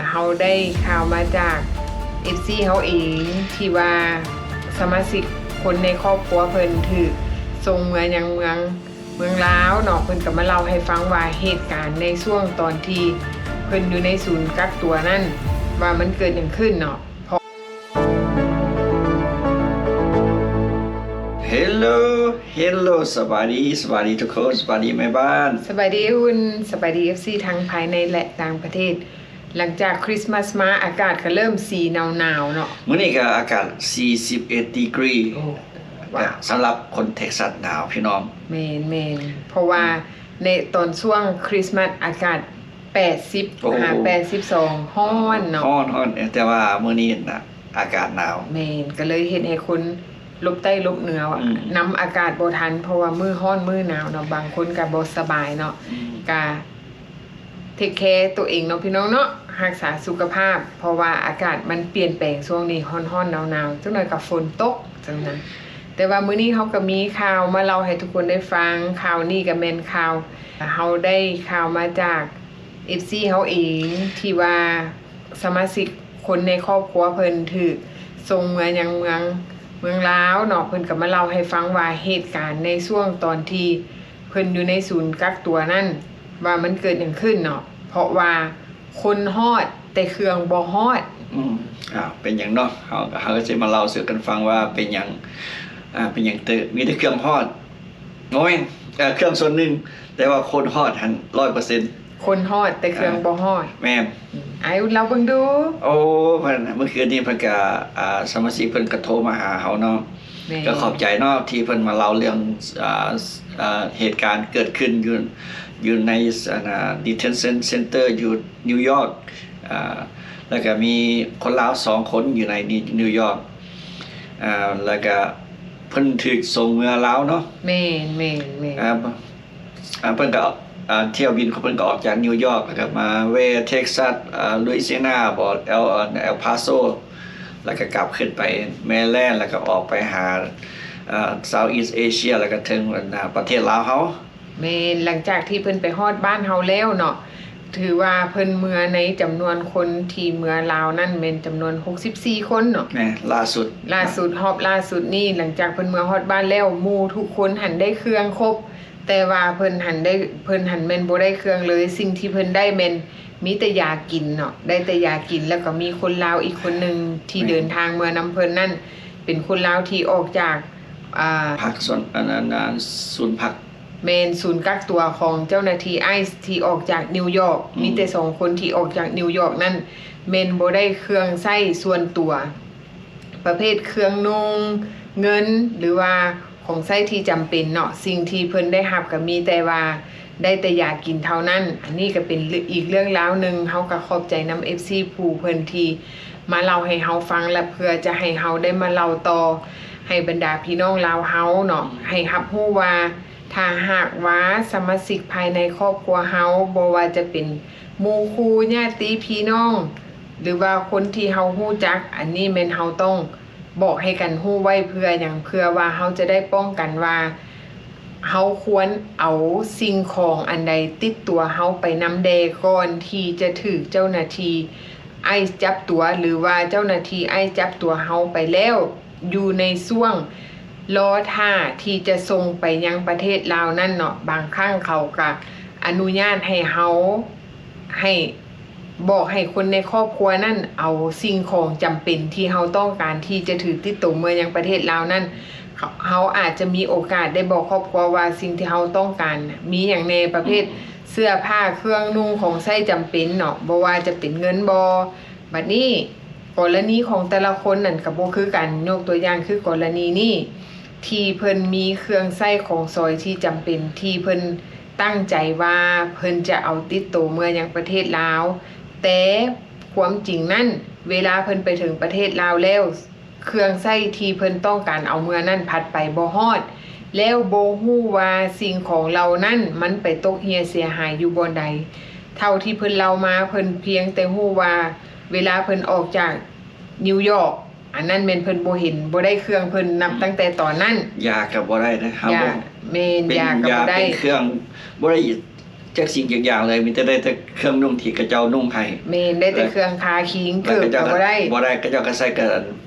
ເຮົາໄດ້ຂ່າວມາຈາກເອັຟຊີເຮົາເອງ ທີ່ວ່າສະມາຊິກຄົນໃນຄອບຄົວເພິ່ນຖືກສົ່ງເມືອຍັງເມືອງ ເມືອງລາວເນາະ. ເພິ່ນກໍມາເລົ່າໃຫ້ຟັງວ່າເຫດການໃນຊ່ວງຕອນທີ່ເພິ່ນຢູ່ໃນສູນກັກຕົວນັ້ນ ວ່າມັນເກີດຫຍັງຂຶ້ນເນາະ. Hello Hello ສະບາຍດີ ສະບາຍດີທຸກຄົນ ສະບາຍດີແມ່ບ້ານ ສະບາຍດີອຸ່ນ ສະບາຍດີເອັຟຊີທັງພາຍໃນ ແລະ ຕ່າງປະເທດ. ຫຼັງຈາກຄຣິສມາສມາ ອາກາດກໍເລີ່ມຊິໜາວໆເນາະ. ມື້ນີ້ກໍອາກາດສີ່ສິບເອັດດີກຣີ ໂອ້ ວ້າວ ສຳລັບຄົນເທັກຊັສໜາວພີ່ນ້ອງ. ແມ່ນໆ ເພາະວ່າ ອືມ ໃນຕອນຊ່ວງຄຣິສມາສອາກາດແປດສິບ ໂອ້ ຫາແປດສິບສອງ ຮ້ອນເນາະ ຮ້ອນໆ ແຕ່ວ່າມື້ນີ້ນະ ອາກາດໜາວ. ແມ່ນ ກໍເລີຍເຮັດໃຫ້ຄົນຫຼົບໃຕ້ຫຼົບເໜືອ ອືມ ນຳອາກາດບໍ່ທັນ ເພາະວ່າມື້ຮ້ອນມື້ໜາວເນາະ ບາງຄົນກໍບໍ່ສະບາຍເນາະ ອືມ ກະ ເທກແຄຕົວເອງເນາະພີ່ນ້ອງເນາະ ຮັກສາສຸຂະພາບ ເພາະວ່າອາກາດມັນປ່ຽນແປງ ຊ່ວງນີ້ຮ້ອນໆ ໜາວໆ ຈັກໜ້ອຍກໍຝົນຕົກ ຈັ່ງນັ້ນ. ແຕ່ວ່າມື້ນີ້ເຮົາກໍມີຂ່າວມາເລົ່າໃຫ້ທຸກຄົນໄດ້ຟັງ. ຂ່າວນີ້ກໍແມ່ນຂ່າວ ເຮົາໄດ້ຂ່າວມາຈາກເອັຟຊີເຮົາເອງ ທີ່ວ່າສະມາຊິກຄົນໃນຄອບຄົວເພິ່ນຖືກສົ່ງເມືອຍັງເມືອງ ເມືອງລາວເນາະ. ເພິ່ນກໍມາເລົ່າໃຫ້ຟັງວ່າເຫດການໃນຊ່ວງຕອນທີ່ເພິ່ນຢູ່ໃນສູນກັກຕົວນັ້ນ ວ່າມັນເກີດຫຍັງຂຶ້ນເນາະ ເພາະວ່າຄົນຮອດ ແຕ່ເຄື່ອງບໍ່ຮອດ. ອືມ ອ້າວ ເປັນຫຍັງເນາະ? ເຮົາ ເຮົາກໍຊິມາເລົ່າສູ່ກັນຟັງວ່າເປັນຫຍັງ ອ່າ ເປັນຫຍັງເຕີ ມີແຕ່ເຄື່ອງຮອດ ໂອ້ຍ ເອີ ເຄື່ອງສ່ວນໜຶ່ງ ແຕ່ວ່າຄົນຮອດຫັ້ນຮ້ອຍເປີເຊັນ ຄົນຮອດ ແຕ່ເຄື່ອງ ອ່າ ບໍ່ຮອດ. ແມ່ນ ອືມ ອ້າຍ ເລົ່າເບິ່ງດູ. ໂອ້ ເພິ່ນ ມື້ຄືນນີ້ເພິ່ນກະ ອ່າ ສະມາຊິກເພິ່ນກະໂທມາຫາເຮົາເນາະ. ແມ່ນ ກະຂອບໃຈເນາະ ທີ່ເພິ່ນມາເລົ່າເລື່ອງ ອ່າ ອ່າ ເຫດການເກີດຂຶ້ນຢູ່ ຢູ່ໃນ ອັນນ່າ detention center ຢູ່ນິວຢອກ ອ່າ ແລ້ວກະມີຄົນລາວສອງຄົນຢູ່ໃນນິວຢອກ ອ່າ ແລ້ວກະເພິ່ນຖືກສົ່ງເມືອລາວເນາະ. ແມ່ນໆໆ ອ່າ ອ່າ ເພິ່ນກໍ ອ່າ ຖ້ຽວບິນຂອງເພິ່ນກໍອອກຈາກນິວຢອກ ແລ້ວກໍມາແວ່ເທັກຊັສ ອ່າ ລຸຍຊີນາບໍ ແອລ ແອລພາໂຊ ແລ້ວກໍກັບຂຶ້ນໄປແມແລນ ແລ້ວກໍອອກໄປຫາ ອ່າ Southeast Asia ແລ້ວກໍເຖິງ ອ່າ ປະເທດລາວເຮົາ. ແມ່ນ ຫຼັງຈາກທີ່ເພິ່ນໄປຮອດບ້ານເຮົາແລ້ວເນາະ ຖືວ່າເພິ່ນເມືອໃນຈຳນວນຄົນທີ່ເມືອລາວນັ້ນແມ່ນຈຳນວນຫົກສິບສີ່ຄົນເນາະ. ແມ່ນ ລ່າສຸດ ລ່າສຸດ ຮອບລ່າສຸດນີ້ ຫຼັງຈາກເພິ່ນເມືອຮອດບ້ານແລ້ວ ໝູ່ທຸກຄົນຫັ້ນໄດ້ເຄື່ອງຄົບ ແຕ່ວ່າເພິ່ນຫັ້ນໄດ້ ເພິ່ນຫັ້ນແມ່ນບໍ່ໄດ້ເຄື່ອງເລີຍ. ສິ່ງທີ່ເພິ່ນໄດ້ແມ່ນມີແຕ່ຢາກິນເນາະ ໄດ້ແຕ່ຢາກິນ ແລ້ວກໍມີຄົນລາວອີກຄົນໜຶ່ງທີ່ ແມ່ນ ເດີນທາງເມືອນຳເພິ່ນນັ້ນ ເປັນຄົນລາວທີ່ອອກຈາກ ອ່າ ພັກສ່ວນ ອັນນັ້ນ ສູນພັກ ແມ່ນ ສູນກັກຕົວຂອງເຈົ້າໜ້າທີ່ໄອສ໌ທີ່ອອກຈາກນິວຢອກ. ອືມ ມີແຕ່ສອງຄົນທີ່ອອກຈາກນິວຢອກນັ້ນ ແມ່ນບໍ່ໄດ້ເຄື່ອງໃຊ້ສ່ວນຕົວ ປະເພດເຄື່ອງນຸ່ງ ເງິນ ຫຼືວ່າຂອງໃຊ້ທີ່ຈຳເປັນເນາະ. ສິ່ງທີ່ເພິ່ນໄດ້ຮັບກໍມີແຕ່ວ່າໄດ້ແຕ່ຢາກິນເທົ່ານັ້ນ. ອັນນີ້ກໍເປັນເລື່ອງ ອີກເລື່ອງລາວໜຶ່ງ ເຮົາກໍຂອບໃຈນຳເອັຟຊີຜູ້ເພິ່ນທີ່ມາເລົ່າໃຫ້ເຮົາຟັງ ແລະ ເພື່ອຈະໃຫ້ເຮົາໄດ້ມາເລົ່າຕໍ່ໃຫ້ບັນດາພີ່ນ້ອງລາວເຮົາເນາະ ໃຫ້ຮັບຮູ້ວ່າ ຖ້າຫາກວ່າສະມາຊິກພາຍໃນຄອບຄົວເຮົາ ບໍ່ວ່າຈະເປັນໝູ່ຄູ່ຍາດຕິພີ່ນ້ອງ ຫຼືວ່າຄົນທີ່ເຮົາຮູ້ຈັກ ອັນນີ້ແມ່ນເຮົາຕ້ອງບອກໃຫ້ກັນຮູ້ໄວ້. ເພື່ອຫຍັງ? ເພື່ອວ່າເຮົາຈະໄດ້ປ້ອງກັນວ່າ ເຮົາຄວນເອົາສິ່ງຂອງອັນໃດຕິດຕົວເຮົາໄປນຳແດ່ ກ່ອນທີ່ຈະຖືກເຈົ້າໜ້າທີ່ໄອສ໌ຈັບຕົວ ຫຼືວ່າເຈົ້າໜ້າທີ່ໄອສ໌ຈັບຕົວເຮົາໄປແລ້ວ ຢູ່ໃນຊ່ວງລໍຖ້າທີ່ຈະສົ່ງໄປຍັງປະເທດລາວນັ້ນເນາະ, ບາງຄັ້ງເຂົາກະອະນຸຍາດໃຫ້ເຮົາ ໃຫ້ ບອກໃຫ້ຄົນໃນຄອບຄົວນັ້ນເອົາສິ່ງຂອງຈຳເປັນທີ່ເຮົາຕ້ອງການທີ່ຈະຖືຕິດໂຕເມືອຍັງປະເທດລາວນັ້ນ, ເຮົາອາດຈະມີໂອກາດໄດ້ບອກຄອບຄົວວ່າສິ່ງທີ່ເຮົາຕ້ອງການມີຫຍັງແດ່, ປະເພດເສື້ອຜ້າເຄື່ອງນຸ່ງຂອງໃຊ້ຈຳເປັນເນາະ, ບໍ່ວ່າຈະເປັນເງິນບໍ. ບັດນີ້ ກໍລະນີຂອງແຕ່ລະຄົນນັ້ນກໍບໍ່ຄືກັນ, ຍົກຕົວຢ່າງຄືກໍລະນີນີ້ ທີ່ເພິ່ນມີເຄື່ອງໃຊ້ຂອງສອຍທີ່ຈຳເປັນ ທີ່ເພິ່ນຕັ້ງໃຈວ່າເພິ່ນຈະເອົາຕິດໂຕເມືອຍັງປະເທດລາວ, ແຕ່ຄວາມຈິງນັ້ນ ເວລາເພິ່ນໄປເຖິງປະເທດລາວແລ້ວ ເຄື່ອງໃຊ້ທີ່ເພິ່ນຕ້ອງການເອົາເມືອນັ້ນພັດໄປບໍ່ຮອດ, ແລ້ວບໍ່ຮູ້ວ່າສິ່ງຂອງເຫຼົ່ານັ້ນມັນໄປຕົກເຮ່ຍເສຍຫາຍຢູ່ບ່ອນໃດ. ເທົ່າທີ່ເພິ່ນເລົ່າມາ ເພິ່ນພຽງແຕ່ຮູ້ວ່າເວລາເພິ່ນອອກຈາກນິວຢອກ ອັນນັ້ນແມ່ນເພິ່ນບໍ່ເຫັນ ບໍ່ໄດ້ເຄື່ອງເພິ່ນນັບ ອືມ ຕັ້ງແຕ່ຕອນນັ້ນ. ຢາກໍບໍ່ໄດ້ເດ້ ເຮົາ ຢາ ບໍ່ ແມ່ນ ເປັນຢາກໍບໍ່ໄດ້ ຢາເປັນເຄື່ອງ ບໍ່ໄດ້ ຈັກສິ່ງຈັກຢ່າງເລີຍ ມີແຕ່ໄດ້ແຕ່ເຄື່ອງນຸ່ງທີ່ເຂົາເຈົ້ານຸ່ງໃຫ້. ແມ່ນ ໄດ້ແຕ່ເຄື່ອງທາຄີງ ເກີບກໍບໍ່ໄດ້ ເຂົາເຈົ້າກໍບໍ່ໄດ້ ເຂົາເຈົ້າກໍໃສ່ແຕ່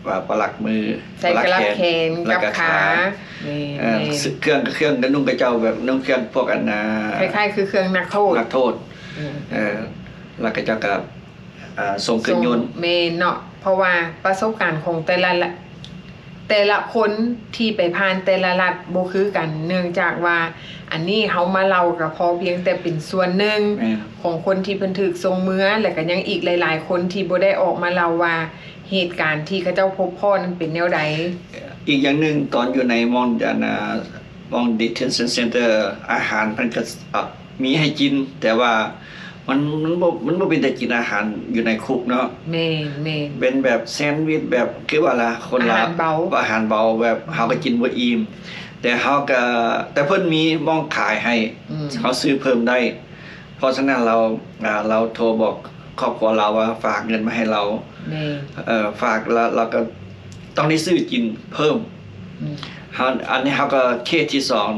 ອ່າ ປະຫຼັກມື ໃສ່ກະລັດແຂນ ປະຫຼັກແຂນ ກັບຂາ ແມ່ນ ເອີ ແມ່ນ ເຄື່ອງ ເຄື່ອງນຸ່ງເຂົາເຈົ້າແບບນຸ່ງເຄື່ອງພວກອັນນ່າ ຄ້າຍໆຄືເຄື່ອງນັກໂທດ ນັກໂທດ ອືມ ເອີ ແລ້ວເຂົາເຈົ້າກໍ ອ່າ ສົ່ງຂຶ້ນຍົນ ແມ່ນເນາະ ເພາະວ່າປະສົບການຂອງແຕ່ລະ ແຕ່ລະຄົນທີ່ໄປຜ່ານແຕ່ລະລັດບໍ່ຄືກັນ ເນື່ອງຈາກວ່າ ອັນນີ້ເຮົາມາເລົ່າກໍພໍພຽງແຕ່ເປັນສ່ວນໜຶ່ງ ແມ່ນ ຂອງຄົນທີ່ເພິ່ນຖືກສົ່ງເມືອ ແລະກໍຍັງອີກຫຼາຍໆຄົນທີ່ບໍ່ໄດ້ອອກມາເລົ່າວ່າ ເຫດການທີ່ເຂົາເຈົ້າພົບພໍ້ນັ້ນເປັນແນວໃດ. ອີກຢ່າງໜຶ່ງ ຕອນຢູ່ໃນໝ່ອງ ອັນນ່າ ໝ່ອງ detention center ອາຫານເພິ່ນກໍ ເອີ ມີໃຫ້ກິນ ແຕ່ວ່າມັນ ມັນບໍ່ ມັນບໍ່ເປັນຕາກິນອາຫານຢູ່ໃນຄຸກເນາະ. ແມ່ນໆ ເປັນແບບແຊນວິດ ແບບຄືວ່າລະ ຄົນລາວ ອາຫານເບົາ ອາຫານເບົາ ແບບເຮົາກໍກິນບໍ່ອີ່ມ ແຕ່ເຮົາກໍ ແຕ່ເພິ່ນມີໝ່ອງຂາຍໃຫ້ ອືມ ເຮົາຊື້ເພີ່ມໄດ້. ເພາະສະນັ້ນລາວ ອ່າ ລາວໂທບອກຄອບຄົວລາວວ່າຝາກເງິນມາໃຫ້ລາວ ແມ່ນ ເອີ ຝາກ ລະ ລາວກໍຕ້ອງໄດ້ຊື້ກິນເພີ່ມ ອືມ ເຮົາ ອັນນີ້ເຮົາກໍເຄສທີສອງ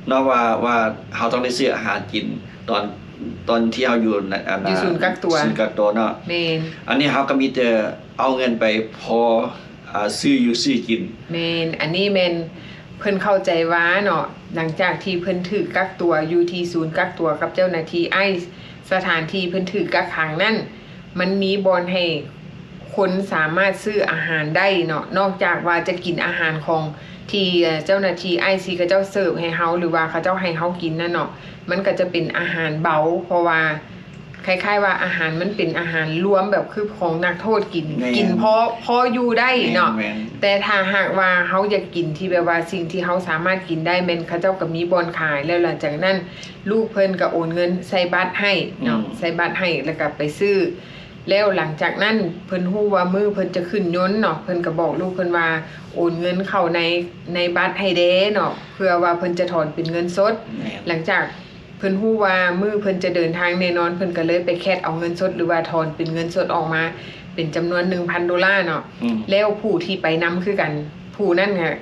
ເນາະ ວ່າ ວ່າເຮົາຕ້ອງໄດ້ຊື້ອາຫານກິນຕອນ ຕອນທີ່ເຮົາຢູ່ໃນ ອັນ ຢູ່ສູນກັກຕົວ ສູນກັກຕົວເນາະ. ແມ່ນ ອັນນີ້ເຮົາກໍມີແຕ່ເອົາເງິນໄປພໍ ອ່າ ຊື້ຢູ່ຊື້ກິນ. ແມ່ນ ອັນນີ້ແມ່ນເພິ່ນເຂົ້າໃຈວ່າເນາະ ຫຼັງຈາກທີ່ເພິ່ນຖືກກັກຕົວຢູ່ທີ່ສູນກັກຕົວກັບເຈົ້າໜ້າທີ່ໄອສ໌ ສະຖານທີ່ເພິ່ນຖືກກັກຂັງນັ້ນ ມັນມີບ່ອນໃຫ້ຄົນສາມາດຊື້ອາຫານໄດ້ເນາະ ນອກຈາກວ່າຈະກິນອາຫານຂອງທີ່ເຈົ້າໜ້າທີ່ໄອສ໌ເຂົາເຈົ້າເສີບໃຫ້ເຮົາ ຫຼືວ່າເຂົາເຈົ້າໃຫ້ເຮົາກິນນັ້ນເນາະ ມັນກໍຈະເປັນອາຫານເບົາ ເພາະວ່າ ຄ້າຍໆວ່າອາຫານມັນເປັນອາຫານລວມແບບຄືຂອງນັກໂທດກິນ ແມ່ນ ກິນພໍ ພໍຢູ່ໄດ້ເນາະ. ແມ່ນໆ ແຕ່ຖ້າຫາກວ່າເຮົາຢາກກິນທີ່ແບບວ່າສິ່ງທີ່ເຮົາສາມາດກິນໄດ້ ແມ່ນເຂົາເຈົ້າກໍມີບ່ອນຂາຍ ແລ້ວຫຼັງຈາກນັ້ນລູກເພິ່ນກໍໂອນເງິນໃສ່ບັດໃຫ້ເນາະ ອືມ ໃສ່ບັດໃຫ້ ແລ້ວກໍໄປຊື້ ແລ້ວຫຼັງຈາກນັ້ນເພິ່ນຮູ້ວ່າມື້ເພິ່ນຈະຂຶ້ນຍົນເນາະ ເພິ່ນກໍບອກລູກເພິ່ນວ່າໂອນເງິນເຂົ້າໃນ ໃນບັດໃຫ້ແດ່ເນາະ ເພື່ອວ່າເພິ່ນຈະຖອນເປັນເງິນສົດ. ແມ່ນ ຫຼັງຈາກ ເພິ່ນຮູ້ວ່າມື້ເພິ່ນຈະເດີນທາງແນ່ນອນ ເພິ່ນກໍເລີຍໄປແຄັດເອົາເງິນສົດ ຫຼືວ່າຖອນເປັນເງິນສົດອອກມາເປັນຈຳນວນໜຶ່ງພັນໂດລາເນາະ. ອືມ ແລ້ວຜູ້ທີ່ໄປນຳຄືກັນ ຜູ້ນັ້ນຫະ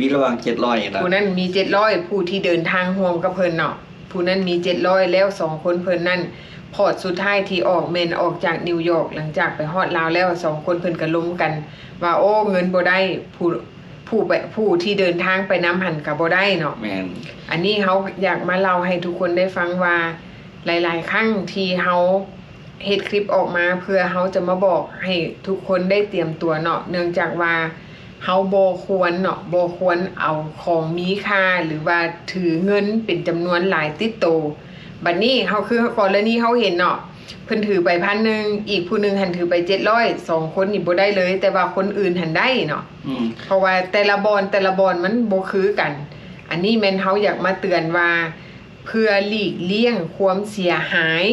ມີລະຫວ່າງເຈັດຮ້ອຍນີ້ລະ ຜູ້ນັ້ນມີເຈັດຮ້ອຍ ຜູ້ທີ່ເດີນທາງຮ່ວມກັບເພິ່ນເນາະ ຜູ້ນັ້ນມີເຈັດຮ້ອຍ ແລ້ວສອງຄົນເພິ່ນນັ້ນ ພອດສຸດທ້າຍທີ່ອອກແມ່ນອອກຈາກນິວຢອກ ຫຼັງຈາກໄປຮອດລາວແລ້ວ ສອງຄົນເພິ່ນກໍລົມກັນວ່າ ໂອ້ ເງິນບໍ່ໄດ້ ຜູ້ ຜູ້ໄປ ຜູ້ທີ່ເດີນທາງໄປນຳຫັ້ນກໍບໍ່ໄດ້ເນາະ. ແມ່ນ ອັນນີ້ເຮົາຢາກມາເລົ່າໃຫ້ທຸກຄົນໄດ້ຟັງວ່າ ຫຼາຍໆຄັ້ງທີ່ເຮົາເຮັດຄລິບອອກມາ ເພື່ອເຮົາຈະມາບອກໃຫ້ທຸກຄົນໄດ້ຕຽມຕົວເນາະ ເນື່ອງຈາກວ່າເຮົາບໍ່ຄວນເນາະ ບໍ່ຄວນເອົາຂອງມີຄ່າ ຫຼືວ່າຖືເງິນເປັນຈຳນວນຫຼາຍຕິດໂຕ. ບັດນີ້ເຮົາ ຄືກໍລະນີເຮົາເຫັນເນາະ ເພິ່ນຖືໄປພັນໜຶ່ງ ອີກຜູ້ໜຶ່ງຫັ້ນຖືໄປເຈັດຮ້ອຍ ສອງຄົນນີ້ບໍ່ໄດ້ເລີຍ ແຕ່ວ່າຄົນອື່ນຫັ້ນໄດ້ເນາະ. ອືມ ເພາະວ່າແຕ່ລະບ່ອນ ແຕ່ລະບ່ອນມັນບໍ່ຄືກັນ. ອັນນີ້ແມ່ນເຮົາຢາກມາເຕືອນວ່າ ເພື່ອຫຼີກລ້ຽງຄວາມເສຍຫາຍ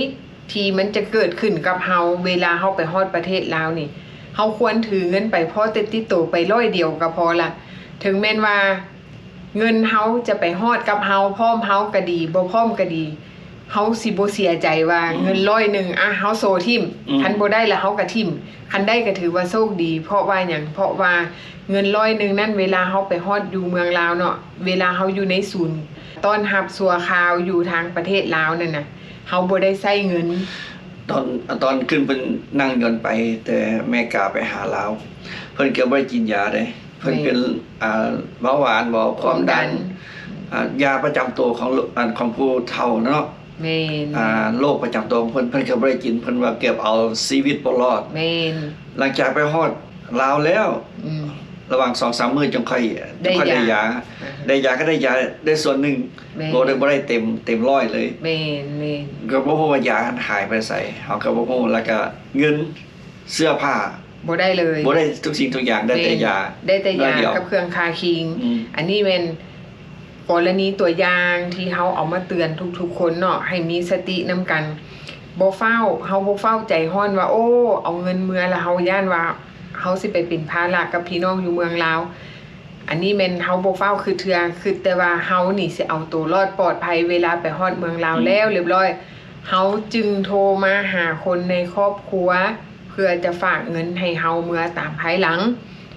ທີ່ມັນຈະເກີດຂຶ້ນກັບເຮົາ ເວລາເຮົາໄປຮອດປະເທດລາວນີ້ ເຮົາຄວນຖືເງິນໄປພໍແຕ່ຕິດໂຕໄປຮ້ອຍດຽວກໍພໍລະ ເຖິງແມ່ນວ່າ ເງິນເຮົາຈະໄປຮອດກັບເຮົາ ພ້ອມເຮົາກໍດີ ບໍ່ພ້ອມກໍດີ ເຮົາຊິບໍ່ເສຍໃຈວ່າ ອືມ ເງິນຮ້ອຍໜຶ່ງ ອະ ເຮົາໂຊຖິ້ມ ອືມ ຄັນບໍ່ໄດ້ລະເຮົາກໍຖິ້ມ ຄັນໄດ້ກໍຖືວ່າໂຊກດີ. ເພາະວ່າຫຍັງ? ເພາະວ່າເງິນຮ້ອຍໜຶ່ງນັ້ນ ເວລາເຮົາໄປຮອດຢູ່ເມືອງລາວເນາະ ເວລາເຮົາຢູ່ໃນສູນຕ້ອນຮັບຊົ່ວຄາວຢູ່ທາງປະເທດລາວນັ້ນນະ ເຮົາບໍ່ໄດ້ໃຊ້ເງິນ. ຕອນ ຕອນຂຶ້ນເພິ່ນນັ່ງຍົນໄປແຕ່ອາເມລິກາໄປຫາລາວ ເພິ່ນກໍບໍ່ໄດ້ກິນຢາເດ້. ເພິ່ນເປັນ ແມ່ນ ອ່າ ເບົາຫວານບໍ ຄວາມດັນ ຄວາມດັນ ອ່າ ຢາປະຈຳໂຕຂອງ ອັນ ຂອງຜູ້ເຖົ້າເນາະ. ແມ່ນ ອ່າ ໂລກປະຈຳໂຕຂອງເພິ່ນ ເພິ່ນກໍບໍ່ໄດ້ກິນ ເພິ່ນວ່າເກືອບເອົາຊີວິດບໍ່ລອດ. ແມ່ນ ຫຼັງຈາກໄປຮອດລາວແລ້ວ ອືມ ລະຫວ່າງສອງສາມມື້ຈຶ່ງຄ່ອຍ ຈຶ່ງຄ່ອຍໄດ້ຢາ ໄດ້ຢາ ອາຮະ ໄດ້ຢາ ໄດ້ສ່ວນໜຶ່ງ ແມ່ນ ບໍ່ໄດ້ ບໍ່ໄດ້ເຕັມ ເຕັມຮ້ອຍເລີຍ. ແມ່ນໆ ກໍບໍ່ຮູ້ວ່າຢາຫັ້ນຫາຍໄປໃສ ເຮົາກໍບໍ່ຮູ້ ແລ້ວກໍເງິນ ເສື້ອຜ້າ ບໍ່ໄດ້ເລີຍ ບໍ່ໄດ້ທຸກສິ່ງທຸກຢ່າງ ໄດ້ແຕ່ຢາ ແມ່ນ ໄດ້ແຕ່ຢາ ດຽວ ກັບເຄື່ອງທາຄີງ. ອືມ ອັນນີ້ແມ່ນກໍລະນີຕົວຢ່າງທີ່ເຮົາເອົາມາເຕືອນທຸກໆຄົນເນາະ ໃຫ້ມີສະຕິນຳກັນ ບໍ່ຟ້າວ ເຮົາບໍ່ຟ້າວໃຈຮ້ອນວ່າ ໂອ້ ເອົາເງິນເມືອລະເຮົາຢ້ານວ່າເຮົາຊິໄປເປັນພາລະກັບພີ່ນ້ອງຢູ່ເມືອງລາວ. ອັນນີ້ແມ່ນເຮົາບໍ່ຟ້າວຄິດເທື່ອ ຄິດແຕ່ວ່າເຮົານີ້ຊິເອົາໂຕລອດປອດໄພ ເວລາໄປຮອດເມືອງລາວ ອືມ ແລ້ວລຽບລ້ອຍ ເຮົາຈຶ່ງໂທມາຫາຄົນໃນຄອບຄົວ ເພື່ອຈະຝາກເງິນໃຫ້ເຮົາເມືອຕາມພາຍຫຼັງ.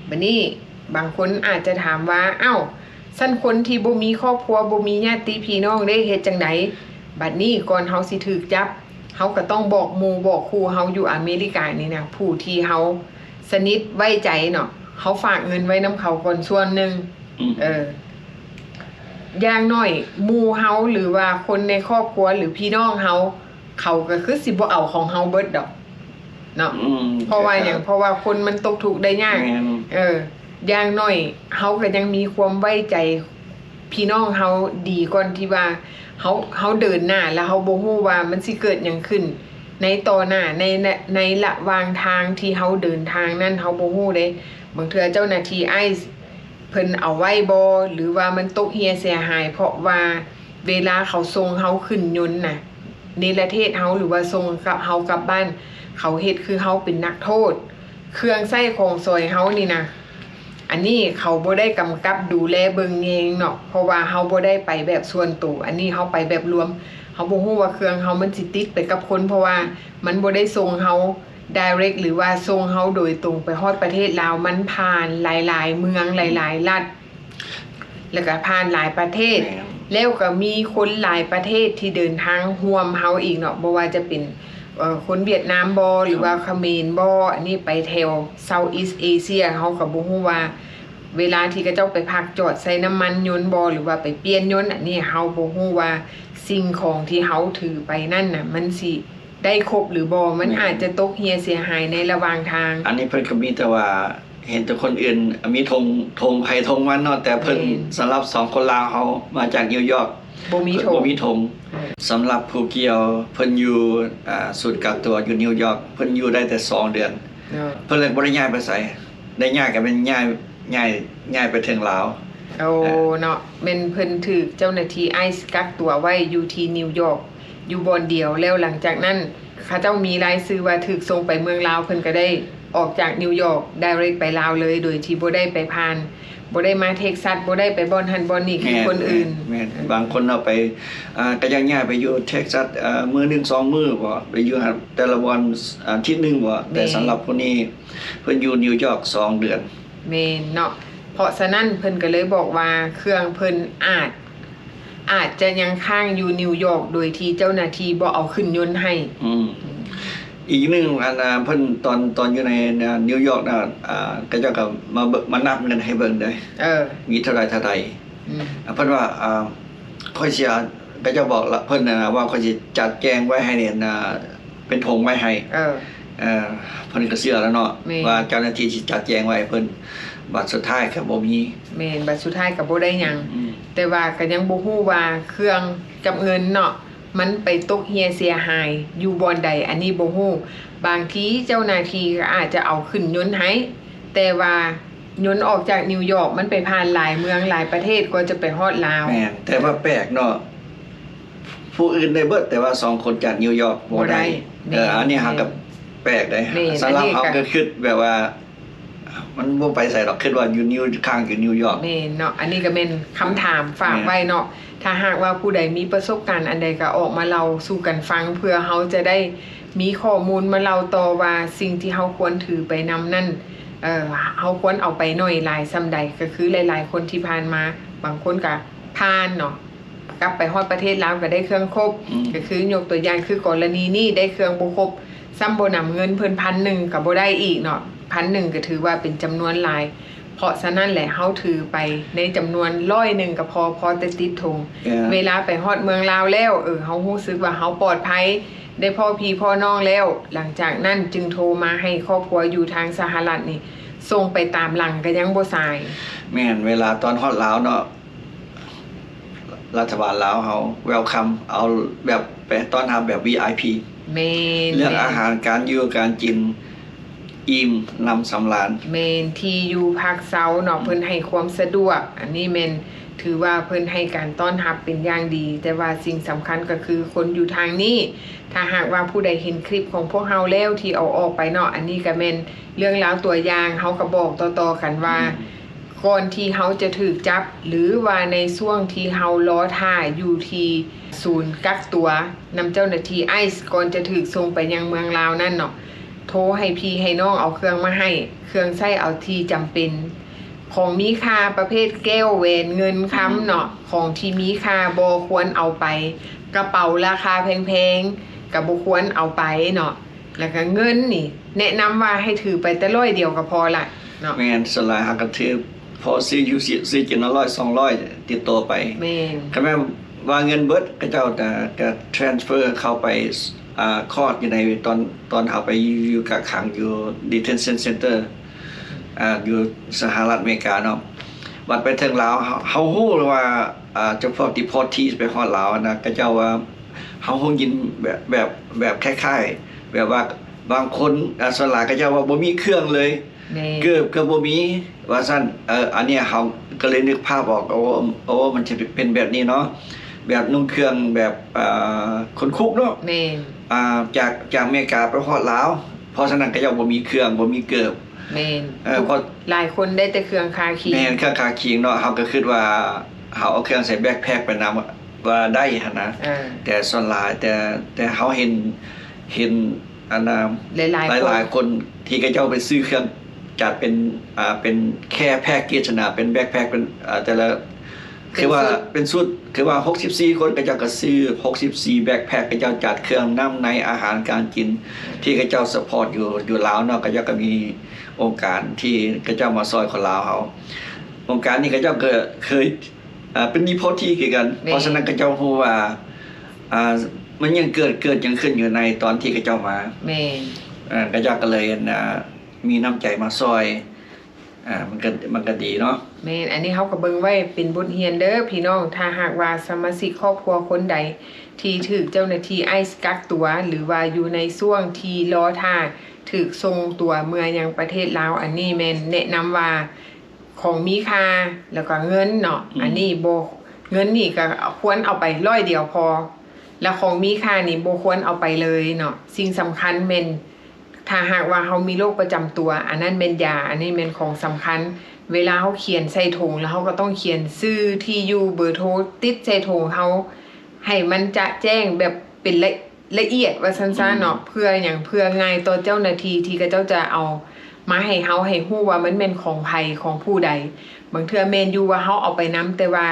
ບັດນີ້ບາງຄົນອາດຈະຖາມວ່າ ອ້າວ ຊັ້ນຄົນທີ່ບໍ່ມີຄອບຄົວ ບໍ່ມີຍາດຕິພີ່ນ້ອງເດ້ ເຮັດຈັ່ງໃດ? ບັດນີ້ກ່ອນເຮົາຊິຖືກຈັບ ເຮົາກໍຕ້ອງບອກໝູ່ບອກຄູ່ເຮົາຢູ່ອາເມລິການີ້ນະ ຜູ້ທີ່ເຮົາສະໜິດໄວ້ໃຈເນາະ ເຮົາຝາກເງິນໄວ້ນຳເຂົາກ່ອນສ່ວນໜຶ່ງ. ອືມ ເອີ ຢ່າງໜ້ອຍໝູ່ເຮົາ ຫຼືວ່າຄົນໃນຄອບຄົວ ຫຼືພີ່ນ້ອງເຮົາ ເຂົາກໍຄືຊິບໍ່ເອົາຂອງເຮົາເບິດດອກເນາະ. ອືມ ເພາະວ່າຫຍັງ? ເຈົ້າ ເພາະວ່າຄົນມັນຕົກທຸກໄດ້ຍາກ. ແມ່ນ ເອີ ຢ່າງໜ້ອຍເຮົາກໍຍັງມີຄວາມໄວ້ໃຈ ພີ່ນ້ອງເຮົາດີກ່ອນທີ່ວ່າເຮົາ ເຮົາເດີນໜ້າ ແລ້ວເຮົາບໍ່ຮູ້ວ່າມັນຊິເກີດຫຍັງຂຶ້ນໃນຕໍ່ໜ້າ ໃນ ໃນ ໃນລະຫວ່າງທາງທີ່ເຮົາເດີນທາງນັ້ນ ເຮົາບໍ່ຮູ້ເດ້. ບາງເທື່ອເຈົ້າໜ້າທີ່ໄອສ໌ເພິ່ນເອົາໄວ້ບໍ່ ຫຼືວ່າມັນຕົກເຮ່ຍເສຍຫາຍ ເພາະວ່າເວລາເຂົາສົ່ງເຮົາຂຶ້ນຍົນນະ ເນລະເທດເຮົາ ຫຼືວ່າສົ່ງກັບເຮົາກັບບ້ານ ເຂົາເຮັດຄືເຮົາເປັນນັກໂທດ. ເຄື່ອງໃຊ້ຂອງສອຍເຮົານີ້ນະ ອັນນີ້ເຂົາບໍ່ໄດ້ກຳກັບດູແລເບິ່ງແຍງເນາະ ເພາະວ່າເຮົາບໍ່ໄດ້ໄປແບບສ່ວນໂຕ ອັນນີ້ເຮົາໄປແບບລວມ. ເຮົາບໍ່ຮູ້ວ່າເຄື່ອງເຮົາມັນຊິຕິດໄປກັບຄົນ ເພາະວ່າມັນບໍ່ໄດ້ສົ່ງເຮົາ direct ຫຼືວ່າສົ່ງເຮົາໂດຍຕົງໄປຮອດປະເທດລາວ ມັນຜ່ານຫຼາຍໆເມືອງ ຫຼາຍໆລັດ ແລ້ວກໍຜ່ານຫຼາຍປະເທດ ແມ່ນ ແລ້ວກໍມີຄົນຫຼາຍປະເທດທີ່ເດີນທາງຮ່ວມເຮົາອີກເນາະ ບໍ່ວ່າຈະເປັນ ເອີ ຄົນຫວຽດນາມບໍ ຫຼືວ່າຂະເໝນບໍ ອັນນີ້ໄປແຖວ Southeast Asia ເຮົາກໍບໍ່ຮູ້ວ່າເວລາທີ່ເຂົາເຈົ້າໄປພັກຈອດໃສ່ນ້ຳມັນຍົນບໍ ຫຼືວ່າໄປປ່ຽນຍົນ ອັນນີ້ເຮົາບໍ່ຮູ້ວ່າສິ່ງຂອງທີ່ເຮົາຖືໄປນັ້ນນະ ມັນຊິໄດ້ຄົບຫຼືບໍ່ ມັນ ແມ່ນ ອາດຈະຕົກເຮ່ຍເສຍຫາຍໃນລະຫວ່າງທາງ. ອັນນີ້ເພິ່ນກໍມີແຕ່ວ່າ ເຫັນແຕ່ຄົນອື່ນມີຖົງ ຖົງໃຜຖົງມັນເນາະ ແຕ່ເພິ່ນ ແມ່ນ ສຳລັບສອງຄົນລາວເຮົາມາຈາກນິວຢອກ ບໍ່ມີຖົງ ບໍ່ມີຖົງ. ເອີ ສຳລັບຜູ້ກ່ຽວ ເພິ່ນຢູ່ ອ່າ ສູນກັກຕົວຢູ່ນິວຢອກ ເພິ່ນຢູ່ໄດ້ແຕ່ສອງເດືອນ ເອີ ເພິ່ນເລີຍບໍ່ໄດ້ຍ້າຍໄປໃສ ໄດ້ຍ້າຍກໍແມ່ນຍ້າຍ ຍ້າຍ ຍ້າຍໄປເທິງລາວ. ໂອ້ ເອີ ເນາະ ແມ່ນເພິ່ນຖືກເຈົ້າໜ້າທີ່ໄອສ໌ກັກຕົວໄວ້ຢູ່ທີ່ນິວຢອກ ຢູ່ບ່ອນດຽວ ແລ້ວຫຼັງຈາກນັ້ນ ເຂົາເຈົ້າມີລາຍຊື່ວ່າຖືກສົ່ງໄປເມືອງລາວ ເພິ່ນກໍໄດ້ອອກຈາກນິວຢອກ direct ໄປລາວເລີຍ ໂດຍທີ່ບໍ່ໄດ້ໄປຜ່ານ ບໍ່ໄດ້ມາເທັກຊັສ ບໍ່ໄດ້ໄປບ່ອນຫັ້ນບ່ອນນີ້ຄືຄົນອື່ນ. ແມ່ນ ແມ່ນ ບາງຄົນເອົາໄປ ອ່າ ກໍຍັງຍ້າຍໄປຢູ່ເທັກຊັສ ເອີ ມື້ໜຶ່ງສອງມື້ບໍ ໄປຢູ່ຫັ້ນແຕ່ລະບ່ອນ ອາທິດໜຶ່ງບໍ ແຕ່ ແມ່ນ ສຳລັບຜູ້ນີ້ ເພິ່ນຢູ່ນິວຢອກສອງເດືອນ. ແມ່ນເນາະ ເພາະສະນັ້ນເພິ່ນກໍເລີຍບອກວ່າເຄື່ອງເພິ່ນອາດ ອາດຈະຍັງຄ້າງຢູ່ນິວຢອກ ໂດຍທີ່ເຈົ້າໜ້າທີ່ບໍ່ເອົາຂຶ້ນຍົນໃຫ້. ອືມ ອີກໜຶ່ງ ອັນ ອ່າ ເພິ່ນຕອນ ຕອນຢູ່ໃນ ອ່າ ນິວຢອກນະ ອ່າ ເຂົາເຈົ້າກໍມາເບິ່ງ ມານັບເງິນໃຫ້ເບິ່ງເດ້. ເອີ ມີເທົ່າໃດເທົ່າໃດ. ອືມ ອ່າ ເພິ່ນວ່າ ອ່າ ຂ້ອຍຊິ ເຂົາເຈົ້າບອກລະ ເພິ່ນນະວ່າ ຂ້ອຍຊິຈັດແຈງໄວ້ໃຫ້ ອ່າ ເປັນຖົງໄວ້ໃຫ້ ເອີ ເອີ ເພິ່ນກໍເຊື່ອແລ້ວເນາະ ແມ່ນ ວ່າເຈົ້າໜ້າທີ່ຊິຈັດແຈງໄວ້ໃຫ້ເພິ່ນ ບັດສຸດທ້າຍກໍບໍ່ມີ. ແມ່ນ ບັດສຸດທ້າຍກໍບໍ່ໄດ້ຫຍັງ. ອືມ ແຕ່ວ່າກໍຍັງບໍ່ຮູ້ວ່າເຄື່ອງກັບເງິນເນາະ ມັນໄປຕົກເຮ່ຍເສຍຫາຍຢູ່ບ່ອນໃດ ອັນນີ້ບໍ່ຮູ້. ບາງທີເຈົ້າໜ້າທີ່ກໍອາດຈະເອົາຂຶ້ນຍົນໃຫ້ ແຕ່ວ່າຍົນອອກຈາກນິວຢອກ ມັນໄປຜ່ານຫຼາຍເມືອງຫຼາຍປະເທດກວ່າຈະໄປຮອດລາວ. ແມ່ນ ແຕ່ວ່າແປກເນາະ ຜູ້ອື່ນໄດ້ເບິດ ແຕ່ວ່າສອງຄົນຈາກນິວຢອກບໍ່ໄດ້. ບໍ່ໄດ້ ເອີ ແມ່ນ ອັນນີ້ຫາກໍ ແມ່ນ ແປກເດ້. ແມ່ນ ສຳລັບເຮົາກໍຄິດແບບວ່າ ມັນບໍ່ໄປໃສດອກ ຄິດວ່າຢູ່ນິວ ຄ້າງຢູ່ນິວຢອກ. ແມ່ນເນາະ ອັນນີ້ກໍແມ່ນຄຳຖາມຝາກໄວ້ເນາະ. ແມ່ນ ຖ້າຫາກວ່າຜູ້ໃດມີປະສົບການອັນໃດກໍອອກມາເລົ່າສູ່ກັນຟັງ ເພື່ອເຮົາຈະໄດ້ມີຂໍ້ມູນມາເລົ່າຕໍ່ວ່າ ສິ່ງທີ່ເຮົາຄວນຖືໄປນຳນັ້ນ ເອີ ເຮົາຄວນເອົາໄປໜ້ອຍຫຼາຍສ່ຳໃດ. ກໍຄືຫຼາຍໆຄົນທີ່ຜ່ານມາ ບາງຄົນກໍຜ່ານເນາະ ກັບໄປຮອດປະເທດລາວກໍໄດ້ເຄື່ອງຄົບ. ອືມ ກໍຄືຍົກຕົວຢ່າງຄືກໍລະນີນີ້ ໄດ້ເຄື່ອງບໍ່ຄົບ ຊ້ຳບໍ່ໜຳເງິນເພິ່ນພັນໜຶ່ງກໍບໍ່ໄດ້ອີກເນາະ. ພັນໜຶ່ງກໍຖືວ່າເປັນຈຳນວນຫຼາຍ ເພາະສະນັ້ນແຫຼະ ເຮົາຖືໄປໃນຈຳນວນຮ້ອຍໜຶ່ງກໍພໍ ພໍແຕ່ຕິດຖົງ. ເອີ ເວລາໄປຮອດເມືອງລາວແລ້ວ ເອີ ເຮົາຮູ້ສຶກວ່າເຮົາປອດໄພ ໄດ້ພໍ້ພີ່ພໍ້ນ້ອງແລ້ວ ຫຼັງຈາກນັ້ນຈຶ່ງໂທມາໃຫ້ຄອບຄົວຢູ່ທາງສະຫະລັດນີ້ ສົ່ງໄປຕາມຫຼັງກໍຍັງບໍ່ສາຍ. ແມ່ນ ເວລາຕອນຮອດລາວເນາະ ລັດຖະບານລາວເຮົາ welcome ເອົາແບບໄປຕ້ອນຮັບແບບ ວີໄອພີ. ແມ່ນ ເລື່ອງອາຫານການຢູ່ການກິນ ອີ່ມໜຳສຳລານ. ແມ່ນ ທີ່ຢູ່ພັກເຊົາເນາະ ເພິ່ນໃຫ້ຄວາມສະດວກ ອັນນີ້ແມ່ນຖືວ່າເພິ່ນໃຫ້ການຕ້ອນຮັບເປັນຢ່າງດີ. ແຕ່ວ່າສິ່ງສຳຄັນກໍຄືຄົນຢູ່ທາງນີ້ ຖ້າຫາກວ່າຜູ້ໃດເຫັນຄລິບຂອງພວກເຮົາແລ້ວທີ່ເອົາອອກໄປເນາະ ອັນນີ້ກໍແມ່ນເລື່ອງລາວຕົວຢ່າງ ເຮົາກໍບອກຕໍ່ໆກັນວ່າ ອືມ ກ່ອນທີ່ເຮົາຈະຖືກຈັບ ຫຼືວ່າໃນຊ່ວງທີ່ເຮົາລໍຖ້າຢູ່ທີ່ສູນກັກຕົວນຳເຈົ້າໜ້າທີ່ໄອສ໌ ກ່ອນຈະຖືກສົ່ງໄປຍັງເມືອງລາວນັ້ນເນາະ ໂທໃຫ້ພີ່ໃຫ້ນ້ອງເອົາເຄື່ອງມາໃຫ້ ເຄື່ອງໃຊ້ເອົາທີ່ຈຳເປັນ ຂອງມີຄ່າປະເພດແກ້ວ ແຫວນ ເງິນຄຳເນາະ ຂອງທີ່ມີຄ່າບໍ່ຄວນເອົາໄປ. ກະເປົາລາຄາແພງໆ ກະບໍ່ຄວນເອົາໄປເນາະ. ແລ້ວກະເງິນນີ້ ແນະນຳວ່າໃຫ້ຖືໄປແຕ່ຮ້ອຍດຽວກະພໍລະເນາະ. ແມ່ນ, ສ່ວນຫຼາຍເຮົາກະຖື ເພາະວ່າຊື້ຢູ່ ຊື້ກິນລະຮ້ອຍສອງຮ້ອຍ ຕິດໂຕໄປ. ແມ່ນ. ຄັນແມ່ນວ່າເງິນເບິດ ເຂົາເຈົ້າກະ ກະ transfer ເຂົ້າໄປ ອ່າ ຄອດຢູ່ໃນ ຕອນ ຕອນເຮົາໄປຢູ່ ຢູ່ກັກຂັງຢູ່ detention center ອ່າ ຢູ່ສະຫະລັດອາເມລິກາເນາະ. ບັດໄປເຖິງລາວ ເຮົາ ເຮົາຮູ້ເລີຍວ່າ ອ່າ ເຈົ້າພວກ deportee ໄປຮອດລາວນະ ເຂົາເຈົ້າວ່າ ເຮົາຮູ້ຍິນແບບ ແບບ ແບບຄ້າຍໆ ແບບວ່າບາງຄົນ ອ່າ ສ່ວນຫຼາຍເຂົາເຈົ້າວ່າບໍ່ມີເຄື່ອງເລີຍ. ແມ່ນ. ເກີບກະບໍ່ມີວ່າຊັ້ນ. ເອີ ອັນນີ້ເຮົາກະເລີຍນຶກພາບອອກ ໂອ້ ໂອ້ ມັນຈະເປັນແບບນີ້ເນາະ ແບບນຸ່ງເຄື່ອງແບບ ອ່າ ຄົນຄຸກເນາະ. ແມ່ນ. ອ່າ ຈາກ ຈາກອາເມລິກາໄປຮອດລາວ ເພາະສະນັ້ນເຂົາເຈົ້າບໍ່ມີເຄື່ອງ ບໍ່ມີເກີບ. ແມ່ນ. ເອີ ເພາະຫຼາຍຄົນໄດ້ແຕ່ເຄື່ອງຄາຄີງ. ແມ່ນ, ເຄື່ອງຄາຄີງເນາະ. ເຮົາກະຄິດວ່າເຮົາເອົາເຄື່ອງໃສ່ backpack ໄປນຳ ວ່າໄດ້ຫັ້ນນະ. ເອີ. ແຕ່ສ່ວນຫຼາຍ ແຕ່ ແຕ່ເຮົາເຫັນ ເຫັນ ອັນນ່າ ຫຼາຍໆຄົນ ຫຼາຍໆຄົນທີ່ເຂົາເຈົ້າໄປຊື້ເຄື່ອງຈັດເປັນ ອ່າ ເປັນ care package ຫັ້ນນະ ເປັນ backpack ເປັນ ອ່າ ແຕ່ລະ ຄືວ່າເປັນຊຸດ ເປັນຊຸດ ຄືວ່າຫົກສິບສີ່ຄົນ ເຂົາເຈົ້າກະຊື້ຫົກສິບສີ່ backpack ເຂົາເຈົ້າຈັດເຄື່ອງ ນ້ຳໃນ ອາຫານການກິນ ທີ່ເຂົາເຈົ້າ support ຢູ່ ຢູ່ລາວເນາະ. ເຂົາເຈົ້າກະມີອົງການທີ່ເຂົາເຈົ້າມາຊ່ອຍຄົນລາວເຮົາ. ອົງການນີ້ເຂົາເຈົ້າກະເຄີຍ ອ່າ ເປັນ deportee ຄືກັນ. ແມ່ນ. ເພາະສະນັ້ນເຂົາເຈົ້າຮູ້ວ່າ ອ່າ ມັນຍັງເກີດ ເກີດຫຍັງຂຶ້ນຢູ່ໃນຕອນທີ່ເຂົາເຈົ້າມາ. ແມ່ນ. ເຂົາເຈົ້າກະເລີຍ ອັນ ອ່າ ມີນ້ຳໃຈມາຊ່ອຍ ອ່າ ມັນກະ ມັນກະດີເນາະ. ແມ່ນ. ອັນນີ້ເຮົາກະເບິ່ງໄວ້ເປັນບົດຮຽນເດີພີ່ນ້ອງ. ຖ້າຫາກວ່າສະມາຊິກຄອບຄົວຄົນໃດທີ່ຖືກເຈົ້າໜ້າທີ່ ICE ກັກຕົວ ຫຼືວ່າຢູ່ໃນຊ່ວງທີ່ລໍຖ້າຖືກສົ່ງຕົວເມືອຍັງປະເທດລາວ ອັນນີ້ແມ່ນແນະນຳວ່າ ຂອງມີຄ່າ ແລ້ວກະເງິນເນາະ. ອືມ. ອັນນີ້ບໍ່ ເງິນນີ້ກະຄວນເອົາໄປຮ້ອຍດຽວພໍ ແລ້ວຂອງມີຄ່ານີ້ບໍ່ຄວນເອົາໄປເລີຍເນາະ. ສິ່ງສຳຄັນແມ່ນ ຖ້າຫາກວ່າເຮົາມີໂລກປະຈຳຕົວ ອັນນັ້ນແມ່ນຢາ ອັນນີ້ແມ່ນຂອງສຳຄັນ. ເວລາເຮົາຂຽນໃສ່ຖົງ ແລ້ວເຮົາກະຕ້ອງຂຽນຊື່ ທີ່ຢູ່ ເບີໂທ ຕິດໃສ່ຖົງເຮົາ ໃຫ້ມັນຈະແຈ້ງແບບເປັນລະ ລະອຽດວ່າຊັ້ນຊະເນາະ. ອືມ. ເພື່ອຫຍັງ? ເພື່ອງ່າຍຕໍ່ເຈົ້າໜ້າທີ່ ທີ່ເຂົາເຈົ້າຈະເອົາມາໃຫ້ເຮົາ ໃຫ້ຮູ້ວ່າມັນແມ່ນຂອງໃຜ ຂອງຜູ້ໃດ. ບາງເທື່ອແມ່ນຢູ່ວ່າເຮົາເອົາໄປນຳ ແຕ່ວ່າ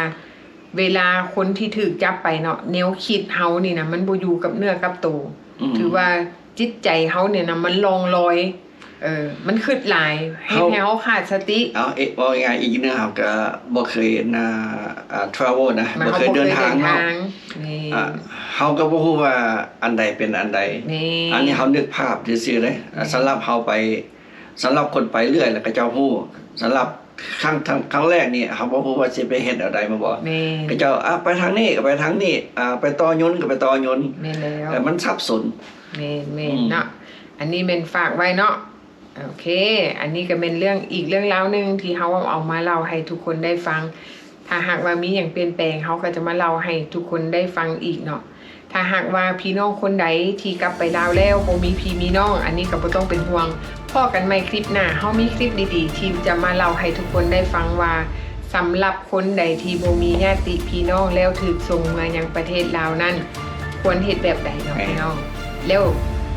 ເວລາຄົນທີ່ຖືກຈັບໄປເນາະ ແນວຄິດເຮົານີ້ນະ ມັນບໍ່ຢູ່ກັບເນື້ອກັບໂຕ. ອືມ. ຖືວ່າຈິດໃຈເຮົານີ້ນະ ມັນລ່ອງລອຍ ເອີ ມັນຄຶດຫຼາຍ ເຮັດໃຫ້ເຮົາຂາດສະຕິ. ເອົາ ເອ ເວົ້າງ່າຍໆ ອີກໜຶ່ງ ເຮົາກະບໍ່ເຄີຍ ອ່າ travel ນະ ບໍ່ເຄີຍເດີນທາງເນາະ. ແມ່ນ. ອ່າ ເຮົາກະບໍ່ຮູ້ວ່າອັນໃດເປັນອັນໃດ. ແມ່ນ. ອັນນີ້ເຮົານຶກພາບຊື່ໆເດ້. ແມ່ນ. ສຳລັບເຮົາໄປ ສຳລັບຄົນໄປເລື້ອຍ ແລ້ວເຂົາເຈົ້າຮູ້. ສຳລັບຄັ້ງ ຄັ້ງ ຄັ້ງແລກນີ້ ເຮົາບໍ່ຮູ້ວ່າຊິໄປເຮັດແນວໃດ ແມ່ນບໍ່? ແມ່ນ. ເຂົາເຈົ້າ ອ່າ ໄປທາງນີ້ກະໄປທາງນີ້ ອ່າ ໄປຕໍ່ຍົນກະໄປຕໍ່ຍົນ. ແມ່ນແລ້ວ. ເອີ ມັນສັບສົນ. ແມ່ນໆ ອືມ ເນາະ. ອັນນີ້ແມ່ນຝາກໄວ້ເນາະ. ໂອເຄ ອັນນີ້ກະແມ່ນເລື່ອງ ອີກເລື່ອງລາວໜຶ່ງທີ່ເຮົາເອົາມາເລົ່າໃຫ້ທຸກຄົນໄດ້ຟັງ. ຖ້າຫາກວ່າມີຫຍັງປ່ຽນແປງ ເຮົາກະຈະມາເລົ່າໃຫ້ທຸກຄົນໄດ້ຟັງອີກເນາະ. ຖ້າຫາກວ່າພີ່ນ້ອງຄົນໃດທີ່ກັບໄປລາວແລ້ວ ບໍ່ມີພີ່ມີນ້ອງ ອັນນີ້ກະບໍ່ຕ້ອງເປັນຫ່ວງ. ພໍ້ກັນໃໝ່ຄລິບໜ້າ. ເຮົາມີຄລິບດີໆທີ່ຈະມາເລົ່າໃຫ້ທຸກຄົນໄດ້ຟັງວ່າ ສຳລັບຄົນໃດທີ່ບໍ່ມີຍາດຕິພີ່ນ້ອງ ແລ້ວຖືກສົ່ງເມືອຍັງປະເທດລາວນັ້ນ ຄວນເຮັດແບບໃດເນາະ ແມ່ນ ພີ່ນ້ອງ? ແລ້ວ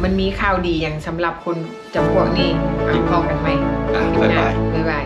ມັນມີຂ່າວດີຫຍັງສຳລັບຄົນຈຳພວກນີ້? ອ່ະ ພໍ້ກັນໃໝ່ ອ່ະ ຄລິບໜ້າ. ບາຍບາຍ. ບາຍບາຍ.